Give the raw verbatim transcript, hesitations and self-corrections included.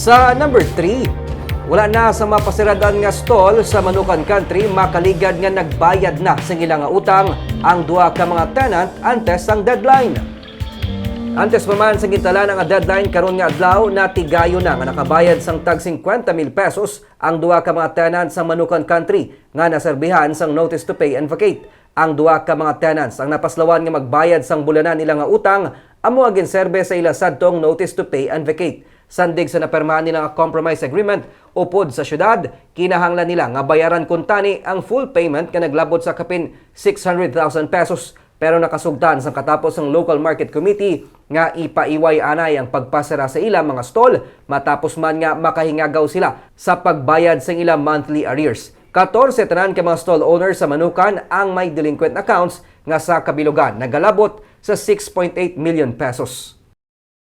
Sa number three, wala na sa mapasiradan nga stall sa Manukan Country makaligad nga nagbayad na sing ila nga utang ang duha ka mga tenant antes sang deadline. Antes pa man sa gintalana nga deadline karon nga adlaw, natigayon na nga nakabayad sang tag fifty mil pesos ang duha ka mga tenant sa Manukan Country nga naserbihan sang notice to pay and vacate. Ang duha ka mga tenants ang napaslawan nga magbayad sang bulanan nila nga utang, amo ang ginserbe sa ila sadtong notice to pay and vacate. Sandig sa napirmahan nila nga compromise agreement upod sa syudad, kinahanglan nila nga bayaran kuntani ang full payment nga naglabot sa kapin six hundred thousand pesos, pero nakasugtan sang katapos sang local market committee nga ipaiway anay ang pagpasara sa ila mga stall matapos man nga makahingagaw sila sa pagbayad sang ila monthly arrears. Katorse tanan ka mga stall owners sa Manukan ang may delinquent accounts nga sa kabilugan nagalabot sa six point eight million pesos.